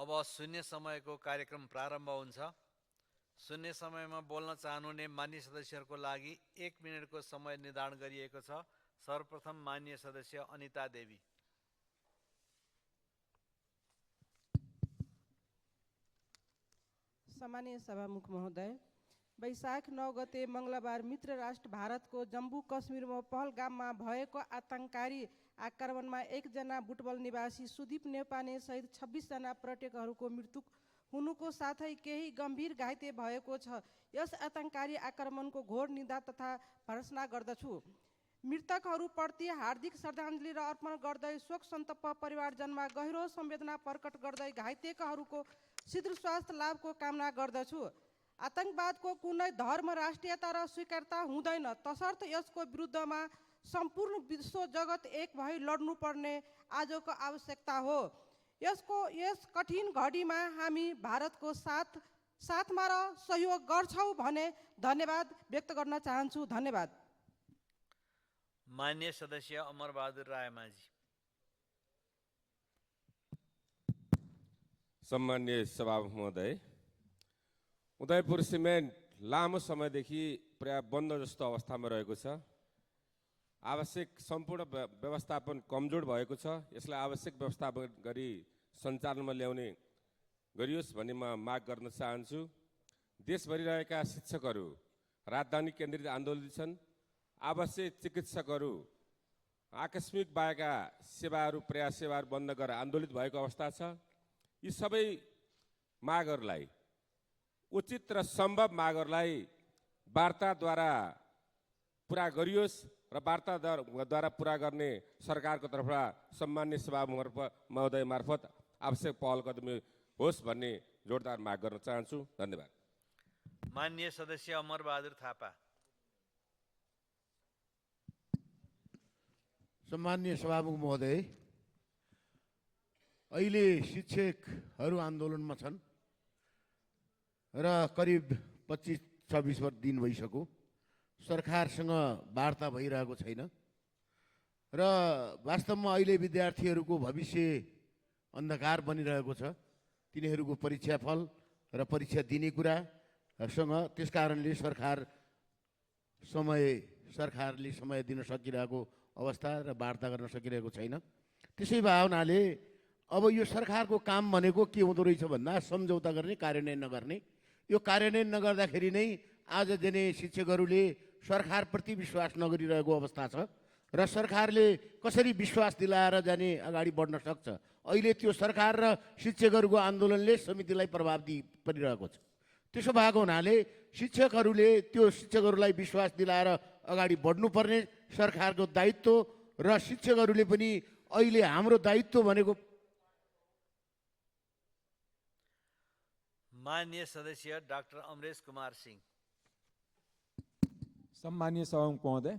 अब शून्य समयको कार्यक्रम प्रारम्भ हुन्छ। शून्य समयमा बोल्न चाहनुहुने मान्य सदस्यहरूको लागि 1 मिनेटको समय निर्धारण गरिएको छ। सर्वप्रथम मान्य सदस्य अनिता देवी। सम्मानीय सभामुख महोदय, वैशाख 9 गते मङ्गलबार मित्र राष्ट्र भारतको जम्मू कश्मीरमा पहलगाममा भएको आतङ्ककारी आक्रमणमा 1 जना बुटवल निवासी सुदीप नेपाने सहित 26 जना पर्यटकहरूको मृत्यु हुनुको साथै केही गम्भीर घाइते भएको छ। यस आतङ्ककारी आक्रमणको घोर निन्दा तथा भर्त्सना गर्दछु। मृतकहरूप्रति हार्दिक श्रद्धाञ्जली र अर्पण गर्दै शोक सन्तप्त परिवारजनमा गहिरो संवेदना प्रकट गर्दै घाइतेहरूको शीघ्र स्वास्थ्य लाभको कामना गर्दछु। आतङ्कवादको कुनै धर्म, राष्ट्रियता र स्वीकार्यता हुँदैन, तसर्थ यसको विरुद्धमा सम्पूर्ण विश्व जगत एक भई लड्नुपर्ने आजको आवश्यकता हो। यस कठिन घडीमा हामी भारतको साथमा र सहयोग गर्छौँ भने धन्यवाद व्यक्त गर्न चाहन्छु। धन्यवाद। मान्य सदस्य अमरबहादुर रायमाझी। सम्मान्य सभामुख महोदय, उदयपुर सिमेन्ट लामो समयदेखि प्राय बन्द जस्तो अवस्थामा रहेको छ। आवश्यक सम्पूर्ण व्यवस्थापन कमजोर भएको छ। यसलाई आवश्यक व्यवस्थापन गरी सञ्चालनमा ल्याउने गरियोस् भन्ने म माग गर्न चाहन्छु। देशभरि रहेका शिक्षकहरू राजधानी केन्द्रित आन्दोलित छन्। आवश्यक चिकित्सकहरू आकस्मिक बाहेका सेवाहरू प्राय सेवाहरू बन्द गरेर आन्दोलित भएको अवस्था छ। यी सबै मागहरूलाई, उचित र सम्भव मागहरूलाई वार्ताद्वारा पुरा गरियोस् र वार्ताद्वारा पुरा गर्ने सरकारको तर्फबाट सम्मान्य सभामुख महोदय मार्फत आवश्यक पहल कदमी होस् भन्ने जोडदार माग गर्न चाहन्छु। धन्यवाद। मान्य सदस्य अमरबहादुर थापा। सम्मान्य सभामुख महोदय, अहिले शिक्षकहरू आन्दोलनमा छन् र करिब 25-26 दिन भइसक्यो। सरकारसँग वार्ता भइरहेको छैन र वास्तवमा अहिले विद्यार्थीहरूको भविष्य अन्धकार बनिरहेको छ। तिनीहरूको परीक्षा फल र परीक्षा दिने कुरासँग त्यसकारणले सरकारले समय दिन सकिरहेको अवस्था र वार्ता गर्न सकिरहेको छैन। त्यसै भावनाले अब यो सरकारको काम भनेको के हुँदो रहेछ भन्दा सम्झौता गर्ने, कार्यान्वयन नगर्ने। यो कार्यान्वयन नगर्दाखेरि नै आज दिने शिक्षकहरूले सरकारप्रति विश्वास नगरिरहेको अवस्था छ र सरकारले कसरी विश्वास दिलाएर जाने अगाडि बढ्न सक्छ। अहिले त्यो सरकार र शिक्षकहरूको आन्दोलनले समितिलाई प्रभाव परिरहेको छ। त्यसो भएको हुनाले शिक्षकहरूलाई विश्वास दिलाएर अगाडि बढ्नुपर्ने सरकारको दायित्व र शिक्षकहरूले पनि अहिले हाम्रो दायित्व भनेको। मान्य सदस्य डाक्टर अमरेश कुमार सिंह। सम्मानीय सभामुख महोदय,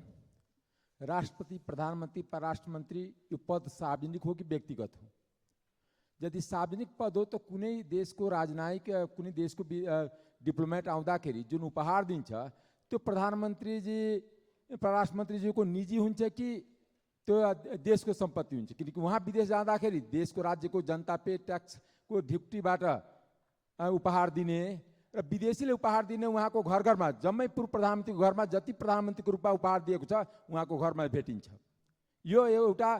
राष्ट्रपति, प्रधानमंत्री, परराष्ट्र मंत्री यो पद सार्वजनिक हो कि व्यक्तिगत हो? यदि सार्वजनिक पद हो तो कुनै देशको राजनयिक, कुनै देशको डिप्लोमेट आउँदाखेरि जुन उपहार दिन्छ त्यो प्रधानमन्त्रीजी, परराष्ट्र मन्त्रीजीको निजी हुन्छ कि त्यो देशको सम्पत्ति हुन्छ? किनकि उहाँ विदेश जाँदाखेरि देशको, राज्यको जनता पे ट्याक्सको ढिप्टीबाट उपहार दिने र विदेशीले उपहार दिने उहाँको घर घरमा, जम्मै पूर्व प्रधानमन्त्रीको घरमा जति प्रधानमन्त्रीको रूपमा उपहार दिएको छ उहाँको घरमा भेटिन्छ। यो एउटा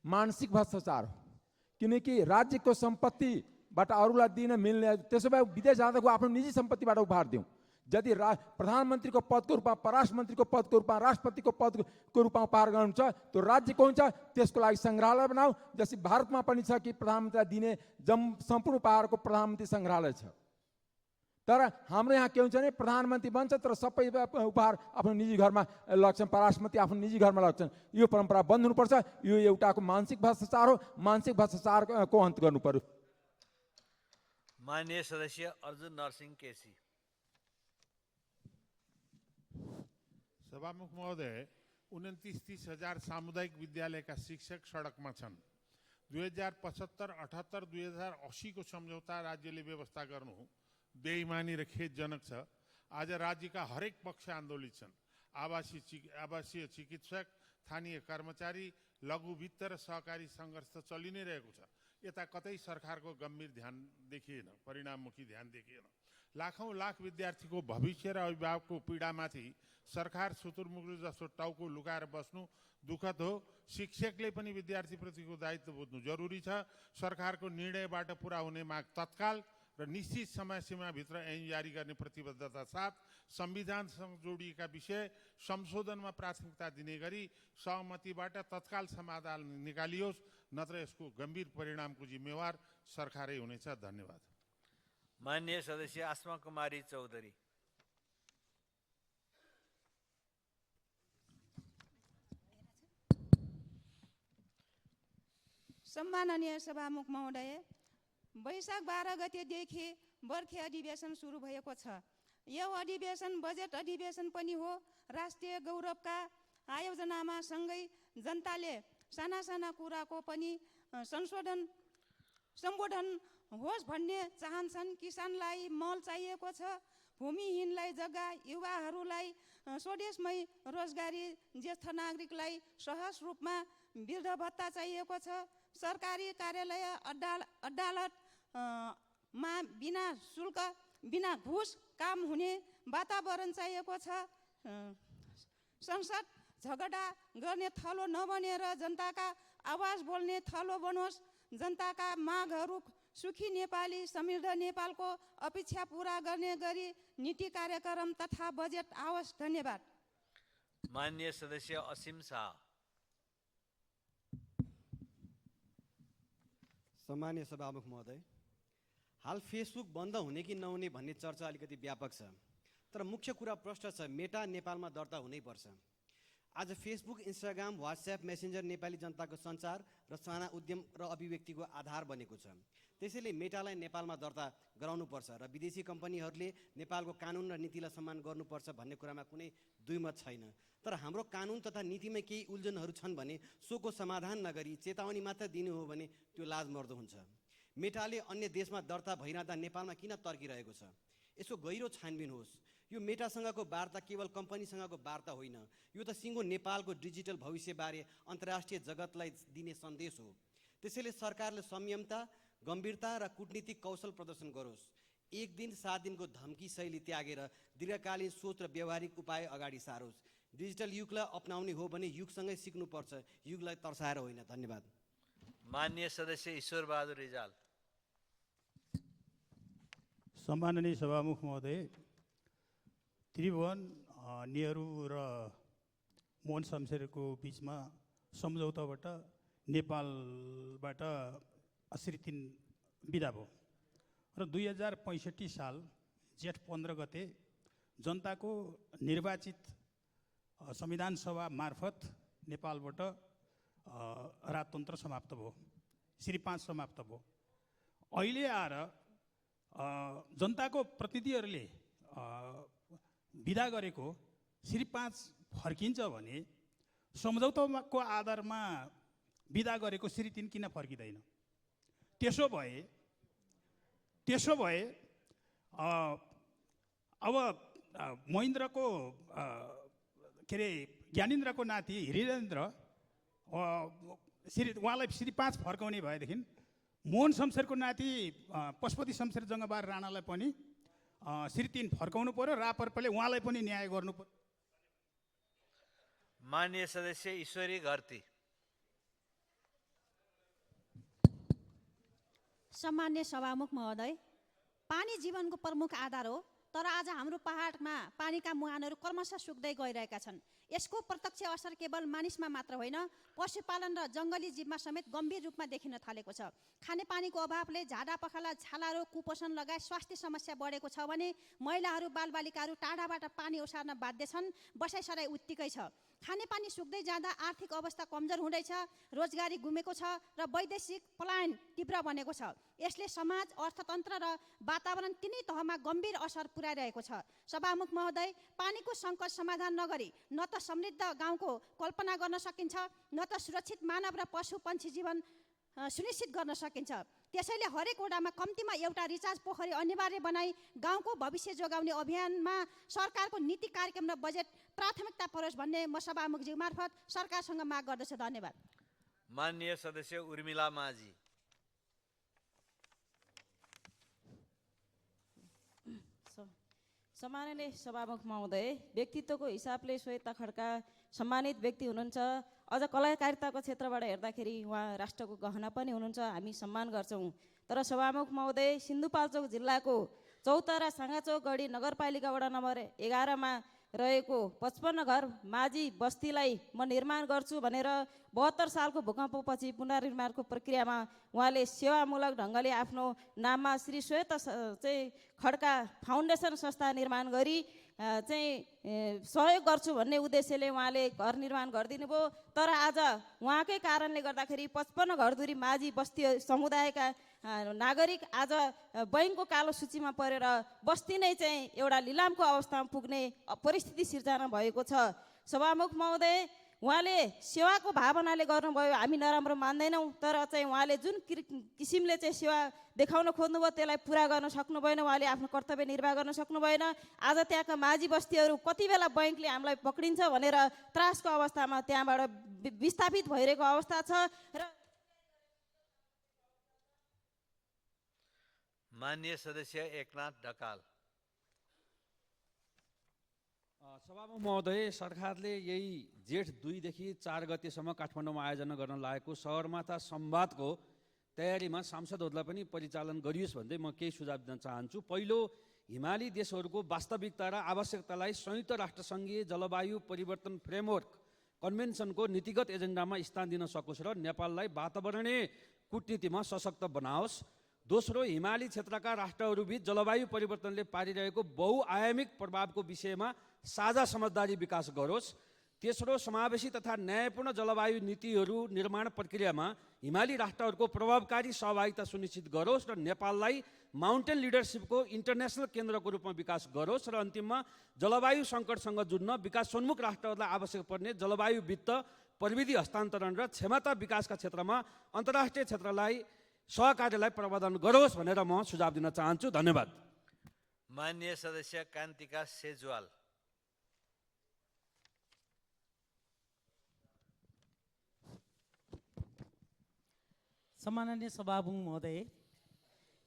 मानसिक भ्रष्टाचार हो। किनकि राज्यको सम्पत्तिबाट अरूलाई दिन मिल्ने, त्यसो भए विदेश जाँदा आफ्नो निजी सम्पत्तिबाट उपहार दिउँ। यदि प्रधानमन्त्रीको पदको रूपमा, परराष्ट्र मन्त्रीको पदको रूपमा, राष्ट्रपतिको पदको रूपमा उपहार गर्नुहुन्छ त्यो राज्यको हुन्छ, त्यसको लागि सङ्ग्रहालय बनाऊ। जस्तै भारतमा पनि छ कि प्रधानमन्त्रीलाई दिने सम्पूर्ण उपहारको प्रधानमन्त्री सङ्ग्रहालय छ। तर हाम्रो यहाँ के हुन्छ भने प्रधानमन्त्री बन्छ तर सबै उपहार आफ्नो निजी घरमा लग्छन्, परराष्ट्र मन्त्री आफ्नो निजी घरमा लग्छन्। यो परम्परा बन्द हुनुपर्छ। यो एउटाको मानसिक भ्रष्टाचार हो। मानसिक भ्रष्टाचारको अन्त गर्नु पर्यो। मान्य सदस्य अर्जुन नरसिंह केसी। सभामुख महोदय, 29-30 हजार सामुदायिक विद्यालयका शिक्षक सडकमा छन्। 2075-78, 2080 को सम्झौता राज्यले व्यवस्था गर्नु बेइमानी र खेदजनक छ। आज राज्यका हरेक पक्ष आन्दोलित छन्। आवासीय चिकित्सक, स्थानीय कर्मचारी, लघु वित्त र सहकारी सङ्घर्ष त चलि नै रहेको छ। यता कतै सरकारको गम्भीर ध्यान देखिएन, परिणाममुखी ध्यान देखिएन। लाखौं लाख विद्यार्थीको भविष्य र अभिभावकको पीडामाथि सरकार सुतुरमुकुर जस्तो टाउको लुकाएर बस्नु दुःखद हो। शिक्षकले पनि विद्यार्थीप्रतिको दायित्व बुझ्नु जरुरी छ। सरकारको निर्णयबाट पुरा हुने माग तत्काल र निश्चित समय सीमाभित्र ऐन जारी गर्ने प्रतिबद्धता साथ संविधानसँग जोडिएका विषय संशोधनमा प्राथमिकता दिने गरी सहमतिबाट तत्काल समाधान निकालियोस्, नत्र यसको गम्भीर परिणामको जिम्मेवार सरकारै हुनेछ। धन्यवाद। माननीय सदस्य आसमा कुमारी चौधरी। सम्माननीय सभामुख महोदय, वैशाख 12 गतेदेखि बर्खे अधिवेशन सुरु भएको छ। यो अधिवेशन बजेट अधिवेशन पनि हो। राष्ट्रिय गौरवका आयोजनामा सँगै जनताले साना साना कुराको पनि सम्बोधन होस् भन्ने चाहन्छन्। किसानलाई मल चाहिएको छ, भूमिहीनलाई जग्गा, युवाहरूलाई स्वदेशमै रोजगारी, ज्येष्ठ नागरिकलाई सहज रूपमा वृद्ध भत्ता चाहिएको छ। सरकारी कार्यालय, अदालतमा बिना शुल्क, बिना घुस काम हुने वातावरण चाहिएको छ। संसद झगडा गर्ने थलो नबनेर जनताका आवाज बोल्ने थलो बनोस्। जनताका मागहरू सुखी नेपाली, समृद्ध नेपालको अपेक्षा पूरा गर्ने गरी नीति कार्यक्रम तथा बजेट आओस्। धन्यवाद। माननीय सदस्य असीम शाह। सम्मानीय सभामुख महोदय, हाल फेसबुक बन्द हुने कि नहुने भन्ने चर्चा अलिकति व्यापक छ, तर मुख्य कुरा प्रश्न छ मेटा नेपालमा दर्ता हुनैपर्छ। आज Facebook, Instagram, WhatsApp, messenger Nepali जनताको सञ्चार र साना उद्यम र अभिव्यक्तिको आधार बनेको छ। त्यसैले मेटालाई नेपालमा दर्ता गराउनुपर्छ र विदेशी कम्पनीहरूले नेपालको कानुन र नीतिलाई सम्मान गर्नुपर्छ भन्ने कुरामा कुनै दुईमत छैन। तर हाम्रो कानुन तथा नीतिमा केही उल्झनहरू छन् भने सोको समाधान नगरी चेतावनी मात्र दिनु हो भने त्यो लाजमर्दो हुन्छ। मेटाले अन्य देशमा दर्ता भइरहँदा नेपालमा किन तर्किरहेको छ? यसको गहिरो छानबिन होस्। यो मेटासँगको वार्ता केवल कम्पनीसँगको वार्ता होइन, यो त सिङ्गो नेपालको डिजिटल भविष्यबारे अन्तर्राष्ट्रिय जगतलाई दिने सन्देश हो। त्यसैले सरकारले संयमता, गम्भीरता र कूटनीतिक कौशल प्रदर्शन गरोस्। 1 दिन 7 दिनको धम्की शैली त्यागेर दीर्घकालीन सोच र व्यावहारिक उपाय अगाडि सारोस्। डिजिटल युगलाई अपनाउने हो भने युगसँगै सिक्नुपर्छ, युगलाई तर्साएर होइन। धन्यवाद। माननीय सदस्य ईश्वर बहादुर रिजाल। सम्माननीय सभामुख महोदय, त्रिभुवन नेहरू र मोहन शमशेरको बिचमा सम्झौताबाट नेपालबाट असरी 3 बिदा भयो र 2065 साल जेठ 15 गते जनताको निर्वाचित संविधान सभा मार्फत नेपालबाट राजतन्त्र समाप्त भयो, श्री 5 समाप्त भयो। अहिले आएर जनताको प्रतिनिधिहरूले बिदा गरेको श्री 5 फर्किन्छ भने सम्झौताको आधारमा बिदा गरेको श्री 3 किन फर्किँदैन? त्यसो भए अब महेन्द्रको के अरे ज्ञानेन्द्रको नाति हृदयेन्द्र उहाँलाई श्री 5 फर्काउने भएदेखि मोहन शमशेरको नाति पशुपति शमशेर जङ्गबहादुर राणालाई पनि श्री 3 फर्काउनु पर्यो। राप्रपाले उहाँलाई पनि न्याय गर्नु पर्यो। माननीय सदस्य ईश्वरी घरती। सम्मान्य सभामुख महोदय, पानी जीवनको प्रमुख आधार हो, तर आज हाम्रो पहाडमा पानीका मुहानहरू क्रमशः सुक्दै गइरहेका छन्। यसको प्रत्यक्ष असर केवल मानिसमा मात्र होइन, पशुपालन र जङ्गली जीवमा समेत गम्भीर रूपमा देखिन थालेको छ। खानेपानीको अभावले झाडा पखाला, छाला रोग, कुपोषण लगायत स्वास्थ्य समस्या बढेको छ भने महिलाहरू, बालबालिकाहरू टाढाबाट पानी ओसार्न बाध्य छन्। बसाइसराई उत्तिकै छ। खानेपानी सुक्दै जाँदा आर्थिक अवस्था कमजोर हुँदैछ, रोजगारी गुमेको छ र वैदेशिक पलायन तीव्र बनेको छ। यसले समाज, अर्थतन्त्र र वातावरण तिनै तहमा गम्भीर असर पुर्याइरहेको छ। सभामुख महोदय, पानीको सङ्कट समाधान नगरी न त समृद्ध गाउँको कल्पना गर्न सकिन्छ, न त सुरक्षित मानव र पशु पन्छी जीवन सुनिश्चित गर्न सकिन्छ। त्यसैले हरेक वडामा कम्तीमा एउटा रिचार्ज पोखरी अनिवार्य बनाई गाउँको भविष्य जोगाउने अभियानमा सरकारको नीति कार्यक्रम र बजेट प्राथमिकता परोस् भन्ने म सभामुखज्यू मार्फत सरकारसँग माग गर्दछु। धन्यवाद। माननीय सदस्य उर्मिला माझी। सम्माननीय सभामुख महोदय, व्यक्तित्वको हिसाबले श्वेता खड्का सम्मानित व्यक्ति हुनुहुन्छ। अझ कलाकारिताको क्षेत्रबाट हेर्दाखेरि उहाँ राष्ट्रको गहना पनि हुनुहुन्छ, हामी सम्मान गर्छौँ। तर सभामुख महोदय, सिन्धुपाल्चोक जिल्लाको चौतारा साँगाचोक गढी नगरपालिका वडा नम्बर 11मा रहेको 55 घर माझी बस्तीलाई म निर्माण गर्छु भनेर 72 सालको भूकम्पपछि पुनर्निर्माणको प्रक्रियामा उहाँले सेवामूलक ढङ्गले आफ्नो नाममा श्री श्वेता चाहिँ खड्का फाउन्डेसन संस्था निर्माण गरी चाहिँ सहयोग गर्छु भन्ने उद्देश्यले उहाँले घर निर्माण गरिदिनु भयो। तर आज उहाँकै कारणले गर्दाखेरि 55 घरधुरी माझी बस्ती समुदायका नागरिक आज बैङ्कको कालो सूचीमा परेर बस्ती नै चाहिँ एउटा लिलामको अवस्थामा पुग्ने परिस्थिति सिर्जना भएको छ। सभामुख महोदय, उहाँले सेवाको भावनाले गर्नुभयो, हामी नराम्रो मान्दैनौँ, तर चाहिँ उहाँले जुन किसिमले चाहिँ सेवा देखाउन खोज्नुभयो त्यसलाई पुरा गर्न सक्नु भएन, उहाँले आफ्नो कर्तव्य निर्वाह गर्न सक्नु भएन। आज त्यहाँका माझी बस्तीहरू कति बेला बैङ्कले हामीलाई पक्रिन्छ भनेर त्रासको अवस्थामा त्यहाँबाट विस्थापित भइरहेको अवस्था छ। र माननीय सदस्य एकनाथ ढकाल। सभामुख महोदय, सरकारले यही जेठ 2 देखि 4 गतेसम्म काठमाडौँमा आयोजना गर्न लागेको सगरमाथा संवादको तयारीमा सांसदहरूलाई पनि परिचालन गरियोस् भन्दै म केही सुझाव दिन चाहन्छु। पहिलो, हिमाली देशहरूको वास्तविकता र आवश्यकतालाई संयुक्त राष्ट्रसङ्घीय जलवायु परिवर्तन फ्रेमवर्क कन्भेन्सनको नीतिगत एजेन्डामा स्थान दिन सकोस् र नेपाललाई वातावरणीय कूटनीतिमा सशक्त बनाओस्। दोस्रो, हिमाली क्षेत्रका राष्ट्रहरूबीच जलवायु परिवर्तनले पारिरहेको बहुआयामिक प्रभावको विषयमा साझा समझदारी विकास गरोस्। तेस्रो, समावेशी तथा न्यायपूर्ण जलवायु नीतिहरू निर्माण प्रक्रियामा हिमाली राष्ट्रहरूको प्रभावकारी सहभागिता सुनिश्चित गरोस् र नेपाललाई माउन्टेन लिडरसिपको इन्टरनेसनल केन्द्रको रूपमा विकास गरोस्। र अन्तिममा, जलवायु सङ्कटसँग जुझ्न विकासोन्मुख राष्ट्रहरूलाई आवश्यक पर्ने जलवायु वित्त, प्रविधि हस्तान्तरण र क्षमता विकासका क्षेत्रमा अन्तर्राष्ट्रिय क्षेत्रलाई सहकार्यलाई प्रवर्धन गरोस् भनेर म सुझाव दिन चाहन्छु। धन्यवाद। माननीय सदस्य कान्तिका सेजवाल। सम्माननीय सभामुख महोदय,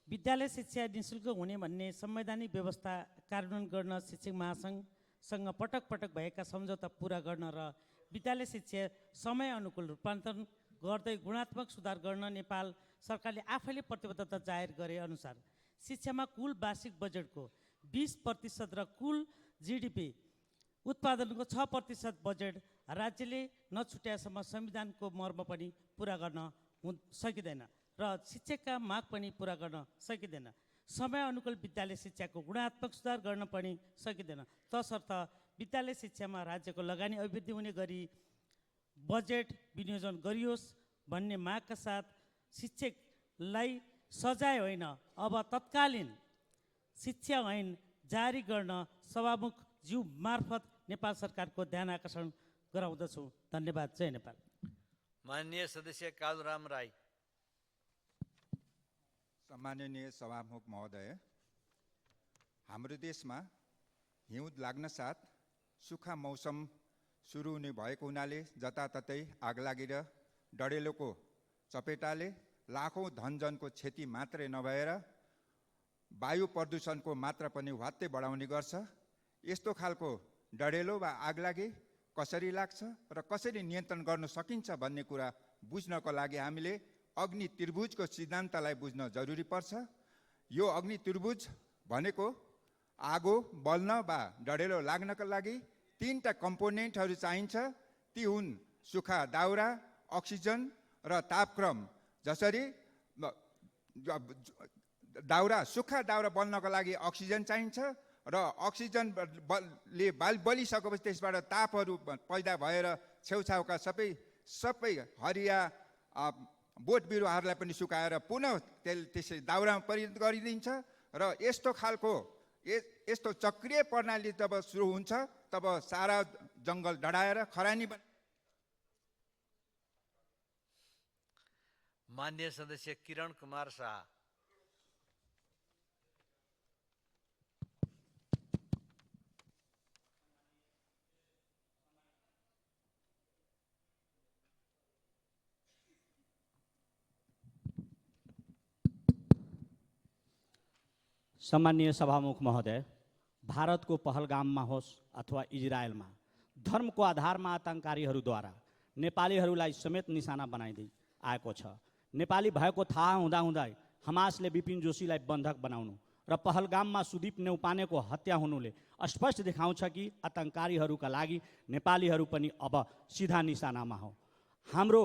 विद्यालय शिक्षा निःशुल्क हुने भन्ने संवैधानिक व्यवस्था कार्यान्वयन गर्न शिक्षक महासङ्घसँग पटक पटक भएका सम्झौता पुरा गर्न र विद्यालय शिक्षा समय अनुकूल रूपान्तरण गर्दै गुणात्मक सुधार गर्न नेपाल सरकारले आफैले प्रतिबद्धता जाहेर गरे अनुसार शिक्षामा कुल वार्षिक बजेटको 20% र कुल GDP उत्पादनको 6% बजेट राज्यले नछुट्याएसम्म संविधानको मर्म पनि पुरा गर्न सकिँदैन र शिक्षकका माग पनि पुरा गर्न सकिँदैन। समय अनुकूल विद्यालय शिक्षाको गुणात्मक सुधार गर्न पनि सकिँदैन। तसर्थ विद्यालय शिक्षामा राज्यको लगानी अभिवृद्धि हुने गरी बजेट विनियोजन गरियोस् भन्ने मागका साथ शिक्षकलाई सजाय होइन, अब तत्कालीन शिक्षा ऐन जारी गर्न सभामुख ज्यू मार्फत नेपाल सरकारको ध्यान आकर्षण गराउँदछु। धन्यवाद। जय नेपाल। माननीय सदस्य कालुराम राई। सम्माननीय सभामुख महोदय, हाम्रो देशमा हिउँद लाग्न साथ सुक्खा मौसम सुरु हुने भएको हुनाले जताततै आगलागी र डढेलोको चपेटाले लाखौँ धनजनको क्षति मात्रै नभएर वायु प्रदूषणको मात्रा पनि वात्तै बढाउने गर्छ। यस्तो खालको डढेलो वा आगलागी कसरी लाग्छ र कसरी नियन्त्रण गर्न सकिन्छ भन्ने कुरा बुझ्नको लागि हामीले अग्नि त्रिभुजको सिद्धान्तलाई बुझ्न जरुरी पर्छ। यो अग्नि त्रिभुज भनेको आगो बल्न वा डढेलो लाग्नका लागि 3टा कम्पोनेन्टहरू चाहिन्छ। ती हुन् सुक्खा दाउरा, अक्सिजन र तापक्रम। जसरी सुक्खा दाउरा बल्नको लागि अक्सिजन चाहिन्छ र अक्सिजनले बलिसकेपछि त्यसबाट तापहरू पैदा भएर छेउछाउका सबै हरिया बोट बिरुवाहरूलाई पनि सुकाएर पुनः त्यसै दाउरामा परिणत गरिदिन्छ। र यस्तो चक्रीय प्रणाली जब सुरु हुन्छ तब सारा जङ्गल डढाएर खरानी माननीय सदस्य किरण कुमार शाह। सम्माननीय सभामुख महोदय, भारतको पहलगाममा होस् अथवा इजरायलमा धर्मको आधारमा आतङ्ककारीहरूद्वारा नेपालीहरूलाई समेत निशाना बनाइँदै आएको छ। नेपाली भएको थाहा हुँदाहुँदै हमासले बिपिन जोशीलाई बन्धक बनाउनु र पहलगाममा सुदीप नेउपानेको हत्या हुनुले स्पष्ट देखाउँछ कि आतङ्ककारीहरूका लागि नेपालीहरू पनि अब सिधा निशानामा हो। हाम्रो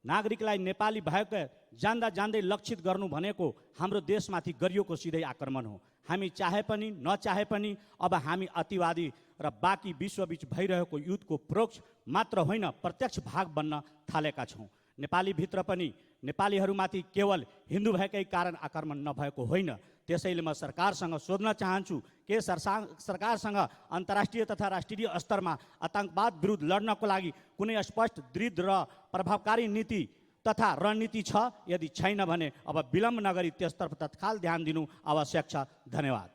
नागरिकलाई नेपाली भएको जान्दा जान्दै लक्षित गर्नु भनेको हाम्रो देशमाथि गरिएको सिधै आक्रमण हो। हामी चाहे पनि नचाहे पनि अब हामी अतिवादी र बाँकी विश्वबीच भइरहेको युद्धको प्रोक्ष मात्र होइन प्रत्यक्ष भाग बन्न थालेका छौँ। नेपालीभित्र पनि नेपालीहरूमाथि केवल हिन्दू भएकै कारण आक्रमण नभएको होइन। त्यसैले म सरकारसँग सोध्न चाहन्छु के सरकारसँग अन्तर्राष्ट्रिय तथा राष्ट्रिय स्तरमा आतङ्कवाद विरुद्ध लड्नको लागि कुनै स्पष्ट दृढ र प्रभावकारी नीति तथा रणनीति छ? यदि छैन भने अब विलम्ब नगरी त्यसतर्फ तत्काल ध्यान दिनु आवश्यक छ। धन्यवाद।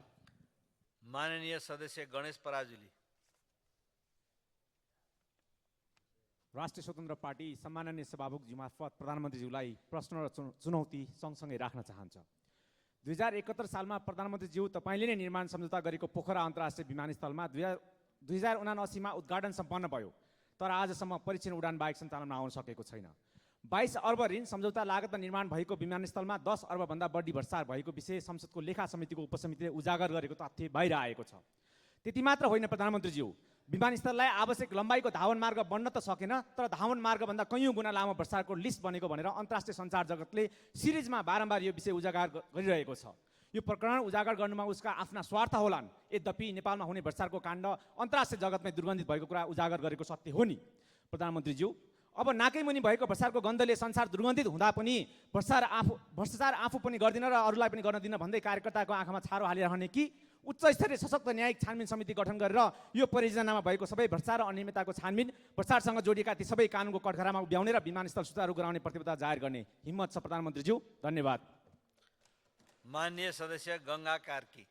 माननीय सदस्य गणेश पराजुली। राष्ट्रिय स्वतन्त्र पार्टी सम्माननीय सभामुखजी मार्फत प्रधानमन्त्रीज्यूलाई प्रश्न र चुनौती सँगसँगै राख्न चाहन्छ। 2071 सालमा प्रधानमन्त्रीज्यू तपाईँले नै निर्माण सम्झौता गरेको पोखरा अन्तर्राष्ट्रिय विमानस्थलमा 2079 मा उद्घाटन सम्पन्न भयो, तर आजसम्म परीक्षण उडान बाहेक सञ्चालनमा आउन सकेको छैन। 22 अर्ब ऋण सम्झौता लागतमा निर्माण भएको विमानस्थलमा 10 अर्बभन्दा बढी भ्रष्टाचार भएको विषय संसदको लेखा समितिको उपसमितिले उजागर गरेको तथ्य बाहिर आएको छ। त्यति मात्र होइन प्रधानमन्त्रीज्यू, विमानस्थललाई आवश्यक लम्बाइको धावन मार्ग बन्न त सकेन, तर धावन मार्गभन्दा कैयौँ गुणा लामो भ्रष्टाचारको लिस्ट बनेको भनेर अन्तर्राष्ट्रिय सञ्चार जगतले सिरिजमा बारम्बार यो विषय उजागर गरिरहेको छ। यो प्रकरण उजागर गर्नुमा उसका आफ्ना स्वार्थ होलान्। यद्यपि नेपालमा हुने भ्रष्टाचारको काण्ड अन्तर्राष्ट्रिय जगतमै दुर्गन्धित भएको कुरा उजागर गरेको सत्य हो नि। प्रधानमन्त्रीज्यू, अब नाकैमुनि भएको भ्रष्टाचारको गन्धले संसार दुर्गन्धित हुँदा पनि भ्रष्टाचार आफू पनि गर्दिन र अरूलाई पनि गर्न दिन भन्दै कार्यकर्ताको आँखामा छारो हालिरहने कि उच्च स्तरीय सशक्त न्यायिक छानबिन समिति गठन गरेर यो परियोजनामा भएको सबै भ्रष्टाचार र अनियमितताको छानबिन, भ्रष्टाचारसँग जोडिएका ती सबै कानुनको कठघरामा उभ्याउने र विमानस्थल सुचारू गराउने प्रतिबद्धता जाहेर गर्ने हिम्मत छ प्रधानमन्त्रीज्यू? धन्यवाद। माननीय सदस्य गङ्गा कार्की।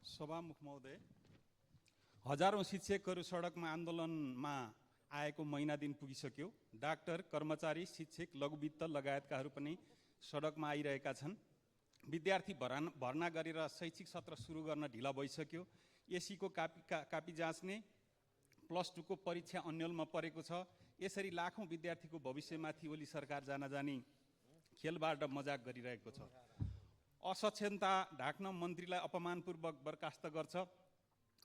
सभामुख महोदय, हजारौं शिक्षकहरू सडकमा आन्दोलनमा आएको महिना दिन पुगिसक्यो। डाक्टर, कर्मचारी, शिक्षक, लघुवित्त लगायतकाहरू पनि सडकमा आइरहेका छन्। विद्यार्थी भर्ना गरेर शैक्षिक सत्र सुरु गर्न ढिला भइसक्यो। एसीको कापी जाँच्ने, +2 को परीक्षा अन्यलमा परेको छ। यसरी लाखौं विद्यार्थीको भविष्यमाथि ओली सरकार जानाजानी खेलबाड मजाक गरिरहेको छ। असक्षमता ढाक्न मन्त्रीलाई अपमानपूर्वक बर्खास्त गर्छ।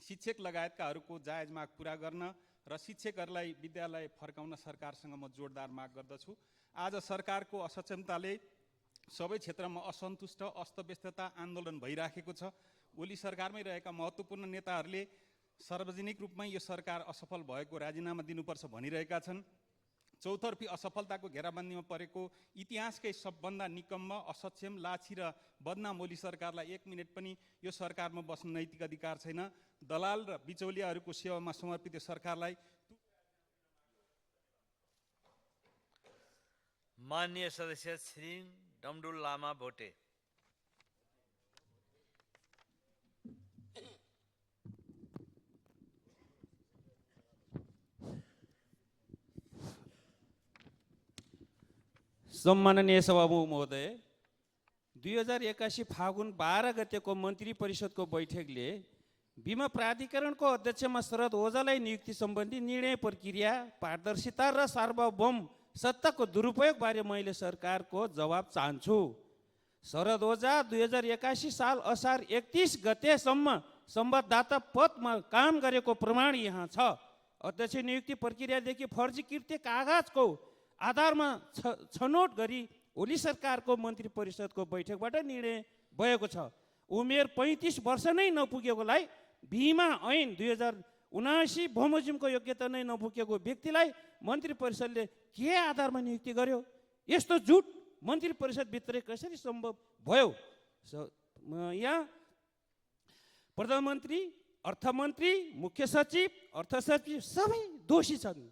शिक्षक लगायतकाहरूको जायज माग पूरा गर्न र शिक्षकहरूलाई विद्यालय फर्काउन सरकारसँग म जोडदार माग गर्दछु। आज सरकारको असक्षमताले सबै क्षेत्रमा असन्तुष्ट, अस्तव्यस्तता, आन्दोलन भइराखेको छ। ओली सरकारमै रहेका महत्त्वपूर्ण नेताहरूले सार्वजनिक रूपमै यो सरकार असफल भएको राजीनामा दिनुपर्छ भनिरहेका छन्। चौतर्फी असफलताको घेराबन्दीमा परेको इतिहासकै सबभन्दा निकम्म, असक्षम, लाछी र बदनाम ओली सरकारलाई 1 मिनट पनि यो सरकारमा बस्न नैतिक अधिकार छैन। दलाल र बिचौलियाहरूको सेवामा समर्पित यो सरकारलाई माननीय सदस्य श्री डमडुल लामा भोटे। सम्माननीय सभामुख महोदय, 2081 फागुन 12 गतेको मन्त्री परिषदको बैठकले बीमा प्राधिकरणको अध्यक्षमा शरद ओझालाई नियुक्ति सम्बन्धी निर्णय प्रक्रिया, पारदर्शिता र सार्वभौम सत्ताको दुरुपयोगबारे मैले सरकारको जवाब चाहन्छु। शरद ओझा 2081 साल असार 31 गतेसम्म संवाददाता पदमा काम गरेको प्रमाण यहाँ छ। अध्यक्ष नियुक्ति प्रक्रियादेखि फर्जी कृत्य कागजको आधारमा छनौट गरी ओली सरकारको मन्त्री परिषदको बैठकबाट निर्णय भएको छ। उमेर 35 वर्ष नै नपुगेकोलाई बिमा ऐन 2079 बमोजिमको योग्यता नै नपुगेको व्यक्तिलाई मन्त्री परिषदले के आधारमा नियुक्ति गर्यो? यस्तो झुट मन्त्री परिषदभित्रै कसरी सम्भव भयो? यहाँ प्रधानमन्त्री, अर्थमन्त्री, मुख्य सचिव, अर्थ सचिव सबै दोषी छन्।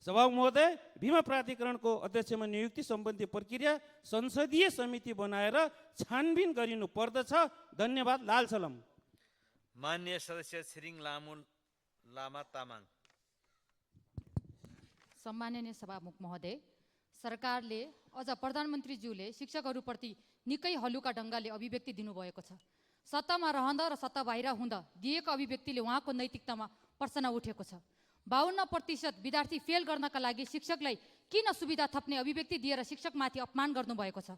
सभामुख महोदय, बीमा प्राधिकरणको अध्यक्षमा नियुक्ति सम्बन्धी प्रक्रिया संसदीय समिति बनाएर छानबिन गरिनु पर्दछ। धन्यवाद। लाल सलाम। माननीय सदस्य छिरिङ लामा तामाङ। सम्माननीय सभामुख महोदय, सरकारले अझ प्रधानमन्त्रीज्यूले शिक्षकहरूप्रति निकै हलुका ढङ्गले अभिव्यक्ति दिनुभएको छ। सत्तामा रहँदा र सत्ता बाहिर हुँदा दिएको अभिव्यक्तिले उहाँको नैतिकतामा प्रश्न उठेको छ। 52% विद्यार्थी फेल गर्नका लागि शिक्षकलाई किन सुविधा थप्ने अभिव्यक्ति दिएर शिक्षकमाथि अपमान गर्नुभएको छ।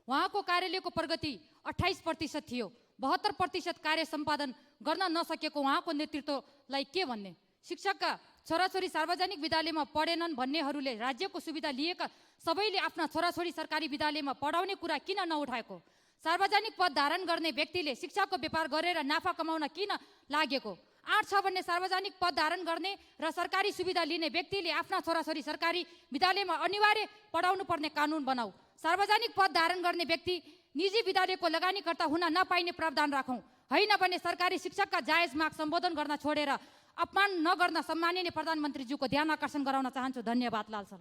उहाँको कार्यालयको प्रगति 28% थियो, 72% कार्य सम्पादन गर्न नसकेको उहाँको नेतृत्वलाई के भन्ने। शिक्षकका छोराछोरी सार्वजनिक विद्यालयमा पढेनन् भन्नेहरूले राज्यको सुविधा लिएका सबैले आफ्ना छोराछोरी सरकारी विद्यालयमा पढाउने कुरा किन नउठाएको। सार्वजनिक पद धारण गर्ने व्यक्तिले शिक्षाको व्यापार गरेर नाफा कमाउन किन लागेको। आँट छ भन्ने सार्वजनिक पद धारण गर्ने र सरकारी सुविधा लिने व्यक्तिले आफ्ना छोराछोरी सरकारी विद्यालयमा अनिवार्य पढाउनु पर्ने कानुन बनाऊ। सार्वजनिक पद धारण गर्ने व्यक्ति निजी विद्यालयको लगानीकर्ता हुन नपाइने प्रावधान राखौँ। होइन भने सरकारी शिक्षकका जायज माग सम्बोधन गर्न छोडेर अपमान नगर्न सम्माननीय प्रधानमन्त्रीज्यूको ध्यान आकर्षण गराउन चाहन्छु। धन्यवाद। लाल सर।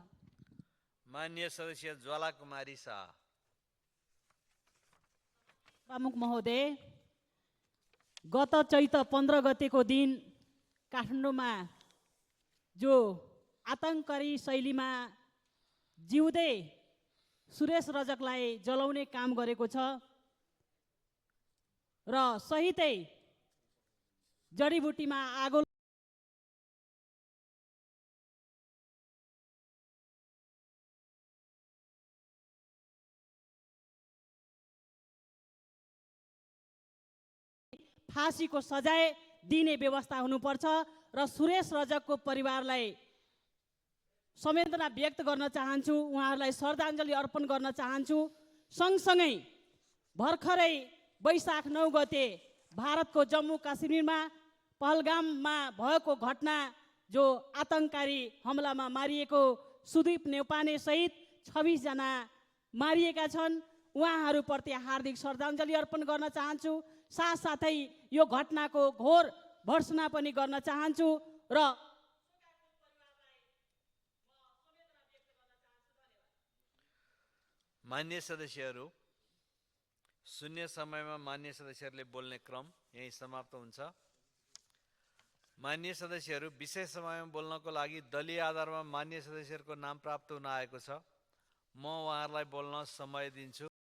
मान्य सदस्य ज्वाला कुमारी शाह। प्रमुख महोदय, गत चैत 15 गतेको दिन काठमाडौँमा जो आतङ्ककारी शैलीमा जिउँदै सुरेश रजकलाई जलाउने काम गरेको छ र सहितै जडीबुटीमा आगो फाँसीको सजाय दिने व्यवस्था हुनुपर्छ र सुरेश रजकको परिवारलाई संवेदना व्यक्त गर्न चाहन्छु, उहाँहरूलाई श्रद्धाञ्जली अर्पण गर्न चाहन्छु। सँगसँगै भर्खरै वैशाख 9 गते भारतको जम्मू काश्मीरमा पहलगाममा भएको घटना जो आतङ्ककारी हमलामा मारिएको सुदीप नेउपाने सहित 26 जना मारिएका छन्, उहाँहरूप्रति हार्दिक श्रद्धाञ्जली अर्पण गर्न चाहन्छु। साथसाथै यो घटनाको घोर भर्त्सना पनि गर्न चाहन्छु र मान्य सदस्यहरू, शून्य समयमा मान्य सदस्यहरूले बोल्ने क्रम यही समाप्त हुन्छ। मान्य सदस्यहरू, विशेष समयमा बोल्नको लागि दलीय आधारमा मान्य सदस्यहरूको नाम प्राप्त हुन आएको छ। म उहाँहरूलाई बोल्न समय दिन्छु।